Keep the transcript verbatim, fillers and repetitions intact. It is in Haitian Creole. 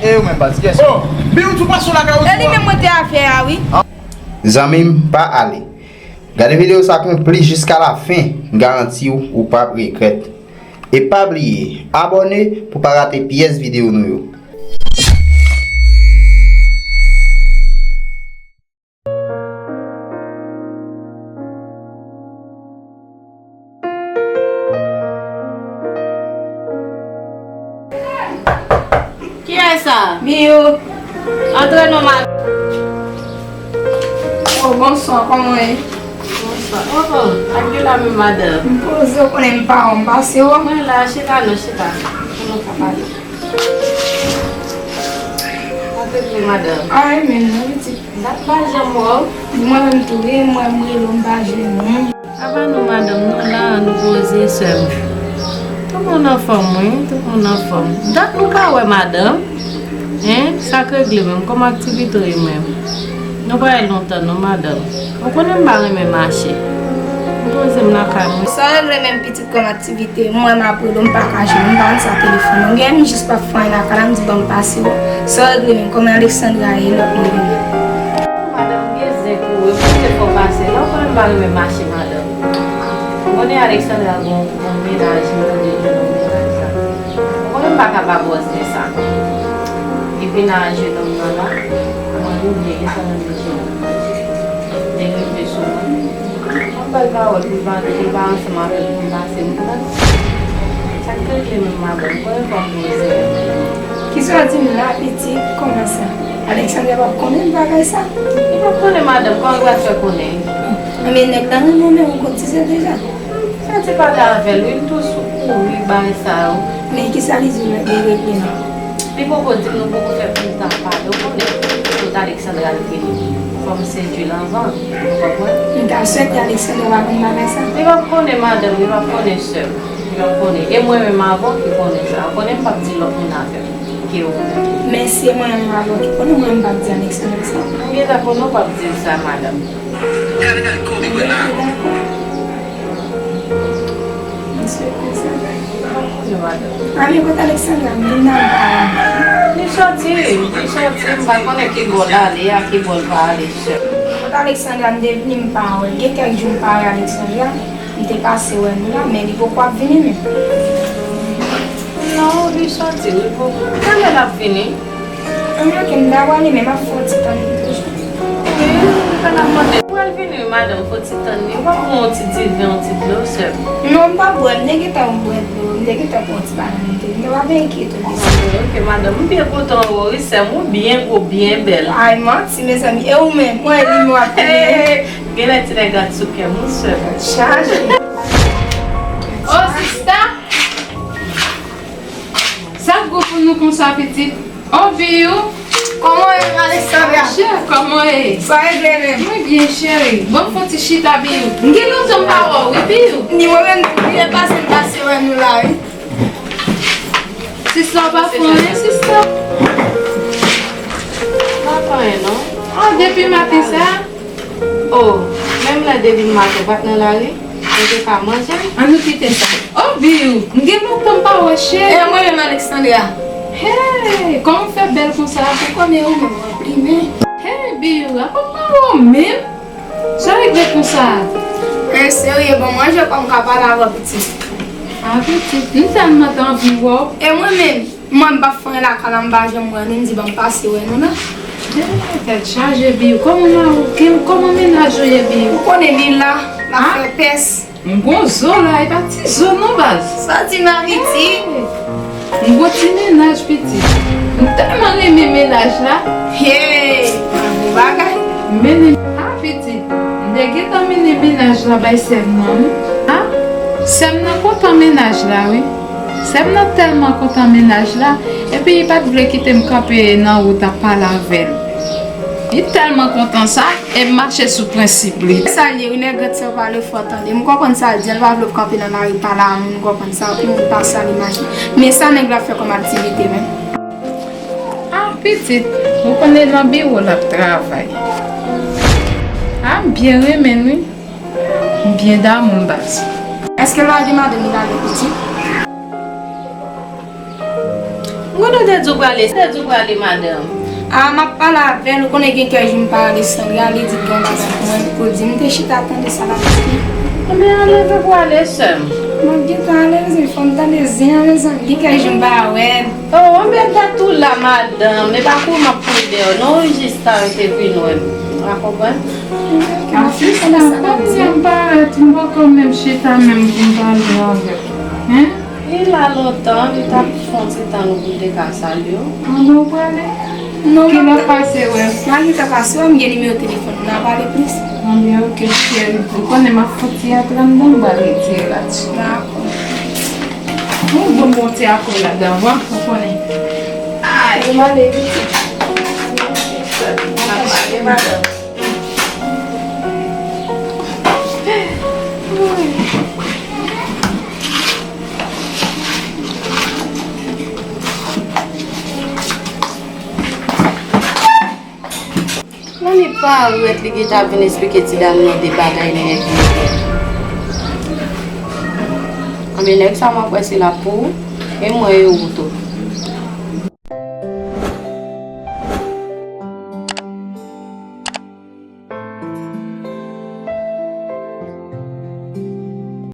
E ou menm, baz, kiyès ou? Oh, Bill, ou tou pase lakay ou tou? E li menm mwen te afè a, wi. Zanmi m, pa ale. Gade videyo sa konplis jiska la fen, m garanti w, ou p ap regrèt. E pa bliye, abòne pou pa rate pyès videyo nou yo. Kiyès sa? Biyo. Antre non, madanm. Oh, bonswa, kòman w ye? Bonswa. Oh, oh, ak de la menm, madanm. M poze, w konnen m pa wè w, m pase w. Mwen la, chita non, chita. Pou nou ka pale. Antre non, madanm. Ay, men non, pitit. Dat m pa janm wè w. Mwen menm tou, wi, mwen, m rele w, m pa jwenn ou. Ava nou, madanm, nou la, nou poze, sè m. Tout moun anfòm, wi, tout moun anfòm. Dat nou pa wè, madanm. Hein, sa k regle menm, kòman aktivite w ye menm? Nou pa wè lontan non, madanm. Ou konnen m pa renmen mache. M poze m lakay mwen. Sa regle menm, pitit, kòman aktivite? Mwen, m ap rele w, m pa ka jwenn ou, m pa konn sa telefòn ou gen, m jis p ap fè anyen lakay la, m di ban m pase wè w. Sa regle menm, kòman Alexandra ye, lòt moun yo? Madanm gen zen pou ou, e poukisa fò w pase la? Ou konnen m pa renmen mache, madanm. Ou konnen Alexandra gon, gon mennaj, m tande di non mennaj la. Ou konnen m pa ka ba bòs zen sa. Li vin a jennonm nan la, mwen oubyen gentan nan jennonm nan. Li rive sou mwen. Mwen ba l pawòl pou l pa, pou l pa ansanm avèk mwen pase m pran. Sa k regle menm, madanm? Konnen fò m poze. Kisa w di m la, pitit? Kòman sa? Alexandra p ap konnen bagay sa? Li p ap konnen, madanm. Kòman l pral fè konnen? Anben, nèg la renmen w, men ou konn ti se deja. Sa te pale avè l, wi, m tou sou kouri bagay sa yo. Men kisa li di w lè de regle nan? Li poko di m nou poko fè pou l ta pale, ou konnen. Kot Alexandra l vini. Fò m sedui l anvan, ou konprann? M ta swete Alexandra pa konn bagay sa. Li p ap konnen, madanm, li p ap konnen, sè m. Li p ap konnen. E mwen menm avè w ki konnen sa. Ou konnen m p ap di lòt moun avè m ke ou menm. Men si e mwen menm avè w ki konnen, mwen menm m p ap di Alexandra sa. M gentan konnen w p ap di l sa, madanm. Gade, gade, kote w ye la? Misye konsa. Anyen, kote Alexandra? M vin nan ba. Li soti, li soti, m pa konnen ki bò l ale a, ki bò l pa ale, sè. Kote Alexandra? M te vini, m pa wè l. Gen kèk jou m pa wè Alexandra. M te pase wè nou la, men li poko ap vini menm. Non, li soti, li poko. Kilè l ap vini? Anyen, oke, m ta pral li, men m ap fè yon ti tann li toujou. Wi, li pa t ap mande. Ou pral vini, wi, madanm, fò ti tann li. Ou pa pran yon ti diven, yon ti dlo, sè m? Non, m pa bwè, m te gentan bwè dlo, m te gentan pran yon ti bagay, m te, m te pa vin enkyete w de sa. Anyen, oke, madanm, m byen kontan wè w, wi, sè m, ou byen gwo, byen bèl. Ay, manti, mezanmi, e ou menm, mwen, li m w ap konnen. Genlè ti nèg la t sou kè m, wi, sè m. Chaje. Oh, sista! Sa k gou pou nou konsa, pitit? Oh, Biyo! Kòman w ye, Alexandra? Chè, kòman w ye? Sa regle menm? Mwen byen, cheri. Bon, fon ti chita, Biyo. M gen lontan m pa wè w, wi, Biyo. Ni mwen menm tou, byen pase m pase wè nou la, wi. Sista, w pa fè anyen, sista? M pa fè anyen, non. Ah, depi maten sa? Oh, menm lè depi maten, w pa t nan lari? Ou te ka manje? An nou kite sa. Oh, Biyo, m gen lontan m pa wè cheri. E mwen menm, Alexandra. Hey, kòman w fè bèl konsa? Ou konnen ou menm, mwen plimen. Hey, Biyo, a pa m pa wè w menm? Sa regle konsa? E serye, ban m manje pou m ka pale avè w, pitit. Ah, pitit, m tèlman t anvi wè w. E mwen menm? Mwen, m p ap fè anyen lakay la, m pa janm wè nou, m di ban m pase wè nou la. Tèt chaje, Biyo. Kòman ma-, kè-, kòman mennaj ou ye, Biyo? Ou konnen li la, l ap fè pès. M gon zo la, e pa ti zo non, baz. Sa di m la, pitit? Hey! M gon ti mennaj, pitit. M tèlman renmen mennaj la. Hey! Bon bagay. Mennen, ah, pitit. M te gentan mennen mennaj la bay sè m nan, wi. Ah, sè m nan kontan mennaj la, wi. Sè m nan tèlman kontan mennaj la, epi li pa t vle kite m kanpe nan wout ap pale avè l. Li tèlman kontan sa, e m mache sou prensip li. Sa l ye, wi, nèg rèd sè pale fò tande. M konprann sa l di a, l pa vle w kanpe nan lari pale a moun, m konprann sa, pou moun pa sal imaj li. Men sa nèg la ap fè kòm aktivite menm? Ah, pitit, ou konnen nan biwo l ap travay. Ah, m byen renmen l, wi. M byen damou l, baz. Èske l lage madanm li lage pitit? M Kote w te di w prale? Te di w prale, madanm? A, m ap pale avè l, ou konnen gen kèk jou m pa ale Sandra, li di l gen yon bagay pou mwen, pou l di m, m te chita tande sa l ap di. Anben, leve pou ale, sè m. M ap gentan ale, mezanmi, fò m tande zen an, mezanmi, gen kèk jou m pa wè l. O, anben, m ta tou la, madanm, e pa kou m ap kouri dèyè w, non, ou jis ta rete vin wè m. Ou pa konprann? Asistan, kòmsi m parèt, m poko menm chita menm pou m pale avè w. Hein? Li la lontan, li t ap fè yon ti tan nou pou m te ka salye w. Anben, ou prale? Non, m ap tann. Kilè w pase wè m? M a gentan pase wè m, gen nimewo telefòn ou, n a pale plis. Anben, oke, cheri. Ou konnen m ap fouti ap pran m dan, m pral retire l atè. Dakò. Ou bon, bon ti akò ladan, w, ou konnen. Ay, m ale pitit. N ap pale, madanm. Nan li parèt, li gentan vin esplike ti dam nan de bagay nèg li. Anben, nèg sa mwen kwè se l ap pou ou, e mwen e ou tou.